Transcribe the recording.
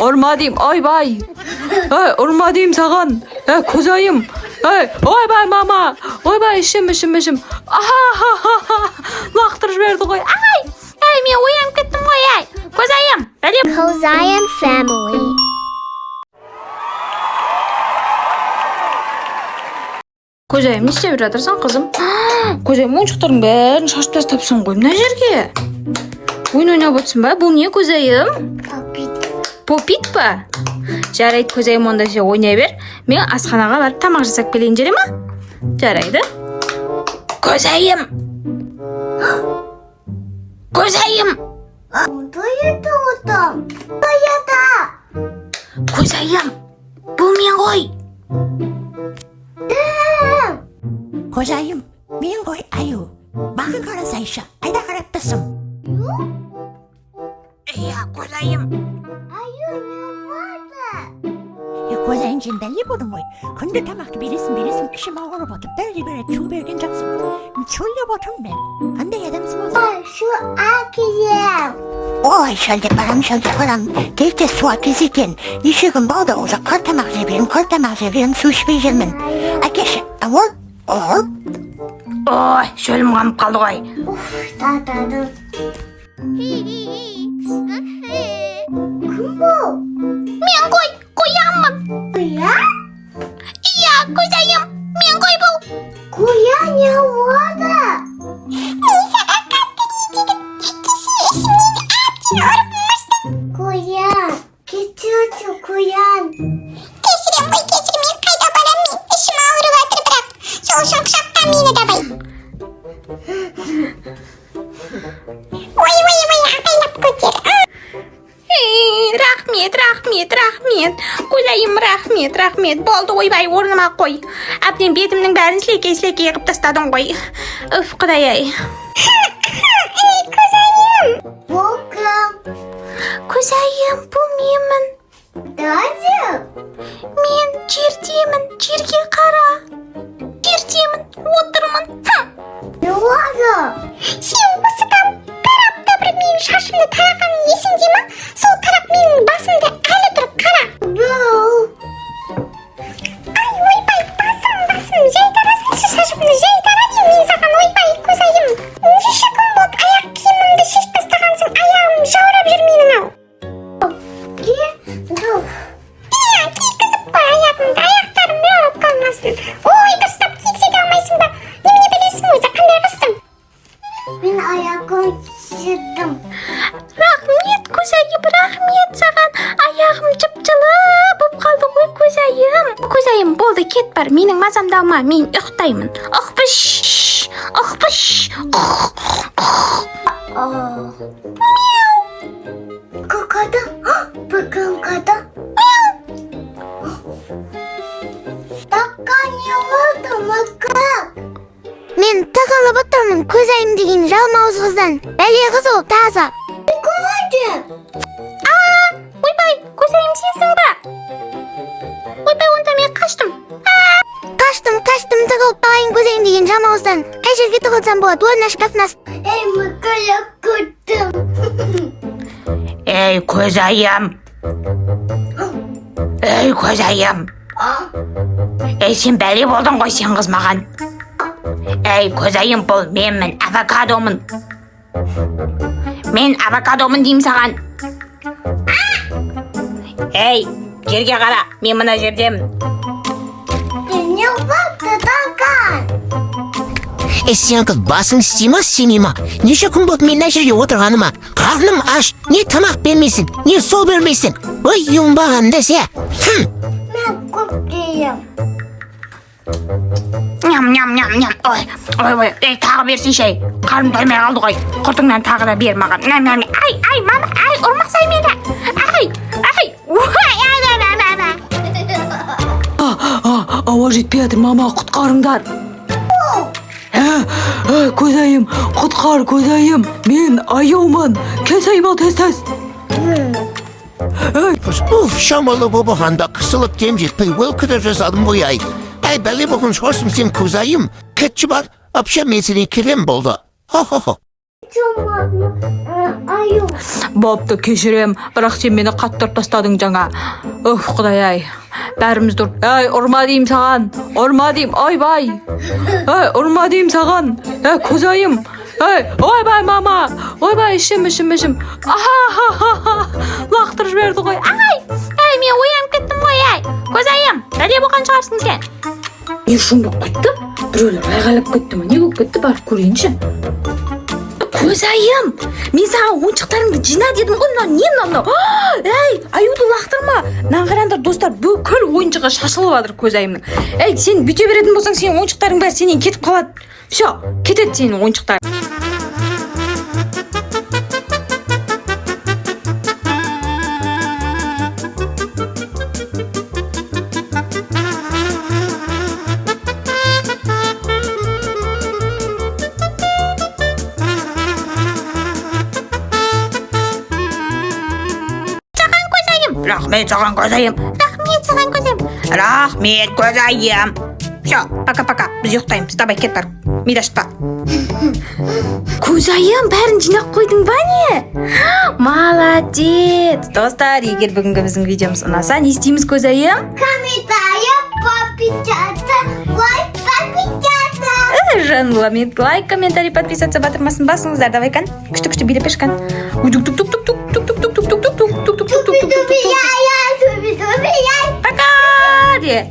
Ұрма деймін, ойбай. Ей, ұрма деймін саған. Ей, көзайым. Ей, ойбай, мама. Ойбай, ішім, ішім, ішім. Ахахахаха. Лақтырып жіберді ғой. Ай, ай, мен оянып кеттім ғой, ай. Көзайым, бәлем. Kozayan family. Көзайым, не істеп жатырсың, қызым? Көзайым, ойыншықтардың бәрін шашып тастапсың ғой мына жерге. Ойын ойнап отырсың ба? Бұл не, көзайым? Попит па? Жарайды, көзайым, онда сен ойнай бер. Мен асханаға барып тамақ жасап келейін, жарай ма? Жарайды. Көзайым! Көзайым! Что это там? Что это? Көзайым! Бұл мен ғой. Қожайым, мен ғой, аю. Маған қарасайшы, қайда қарап тұрсың? Иә, көзайым. Аю не надо. Е, қожайын, сен бәле болдың ғой. Күнде тамақты бересің, бересің, ішім ауырып отыр. Бәрі бәрі чу берген жоқсың. Шөлдеп отырмын мен. Қандай адамсың өзі? Шу әкелем. Ой, шөлдеп барам, шөлдеп барам. Тез тез су әкелсе екен. Неше күн болды уже, құр тамақ жеп едім, құр тамақ жеп едім, су ішпей жүрмін. Әкеші, ауыр, ауыр. Ой, шөлім қанып қалды ғой. Уф, татадым. Кім бұл? Мен ғой, қоянмын. Қоян? Иә, көзайым, мен ғой бұл. Қоян не болды? Қоян, кешірші, қоян. Кешірем ғой, кешір, мен қайда барам, мен ішім ауырып жатыр, бірақ сол үшін құшақта мені давай. Ой, ой, ой, ағайлап көтер. Ей, рахмет, рахмет, рахмет, көзайым, рахмет, рахмет. Болды, ойбай, орныма қой. Әбден бетімнің бәрін сілекей сілекей қылып тастадың ғой. Үф, құдай ай. Ей, көзайым. Бұл кім? Көзайым, бұл менмін. Дадя? Мен жердемін, жерге қара. Жердемін, отырмын. Хм. Не болды? Сен осыдан бір апта бұрын менің шашымды тарағаның есіңде ма? Сол тарақ менің басымда әлі тұр, қара. Бұл. Ай, ойбай, басым, басым, жай тарасайшы шашымды, жай тара деймін мен саған, ойбай, көзайым. Неше күн болды, аяқ киімімді шешіп тастағансың, аяғым жаурап жүр менің ау. Ке? Бұл. Иә, кигізіп қой аяғымды, аяқтарым жаурап қалмасын. Ой, дұрыстап кигізе де алмайсың ба? Немене білесің өзі, қандай қызсың? Мен аяғым шеттім. Рахмет, көзайым, рахмет саған. Аяғым жып жылы болып қалды ғой, көзайым. Көзайым, болды, кет бар, менің мазамды алма, мен ұйықтаймын. Ұқпыш, ұқпыш. Aa. Қада? Бүгін қада? Таққа не болды, мысық? Мен тығылып отырмын көзайым деген жалмауыз қыздан. Бәле қыз ол таза. Көрді. Ойбай, көзайым, сенсің ба? Ойбай, онда мен қаштым. Қаштым, қаштым, тығылып қалайын көзайым деген жалмауыздан. Қай жерге тығылсам болады? Орын шкафына. Ей, мысық көрдім. Ей, көзайым. Ей, көзайым. Ей, сен бәле болдың ғой, сен қыз маған. Ей, көзайым, бұл менмін, авокадомын. Мен авокадомын деймін саған. Ей, жерге қара, мен мына жердемін. Не болды, таққан? Е, сен қыз, басың істей ма, істемей ма? Неше күн болды мен мына жерге отырғаныма? Қарным аш, не тамақ бермейсің, не су бермейсің. Ой, оңбаған десе. Хм. Мен көп жеймін. Ням, ням, ням, ням. Ой, ой, ой, ей, тағы берсейші, ей. Қарным тоймай қалды ғой. Құртыңнан тағы да бер маған. Ням, ням. Ай, ай, мама, ай, ұрмасай мені. Ай, ай, ой, ай, ай, ай, ай, ай. Ауа жетпей жатыр, мама, құтқарыңдар. Ә, көзайым, құтқар, көзайым, мен аюмын, келсей бол, тез, тез. Уф, шамалы болғанда қысылып дем жетпей өлкіде жазадым ғой, ай. Ай, бәле болған шығарсың сен, көзайым. Кетші бар, вообще мен сенен келем болды. Хо-хо-хо. Чум Аю. Бопты, кешірем, бірақ сен мені қатты ұрып тастадың жаңа. Уф, құдай ай, бәрімізді ұрып. Ей, ұрма деймін саған, ұрма деймін, ойбай. Ей, ұрма деймін саған. Ей, көзайым. Ей, ойбай, мама. Ойбай, ішім, ішім, ішім. Ахахахаха. Лақтырып жіберді ғой. Ай, ай, мен оянып кеттім ғой, ай. Көзайым, бәле болған шығарсың сен. Не шум болып кетті? Біреулер айғайлап кетті ма? Не болып кетті? Барып көрейінші. Көзайым, мен саған ойыншықтарыңды жина дедім ғой. Мынау не, мынау, мынау? Ей, аюды лақтырма. Мынаны қараңдар, достар, бүкіл ойыншығы шашылып жатыр көзайымның. Ей, сен бүйте беретін болсаң, сенің ойыншықтарың бәрі сенен кетіп қалады. Все, кетеді сенің ойыншықтарың. Рахмет саған, көзайым. Рахмет саған, көзайым. Рахмет, көзайым. Все, пока, пока, біз ұйықтаймыз. Давай, кет, бар, миды ашытпа. Көзайым, бәрін жинап қойдың ба, не? Молодец. Достар, егер бүгінгі біздің видеомыз ұнаса, не істейміз, көзайым? Комментарий, подписаться, лайк, подписаться. Жанламен лайк, комментарий, подписаться батырмасын басыңыздар. Давай, кан, күшті күшті билеп берші, кан. Тук тук тук тук тук тук тук тук тук тук тук тук тук тук тук Туби, тук. я, туби, туби, я. Пока де.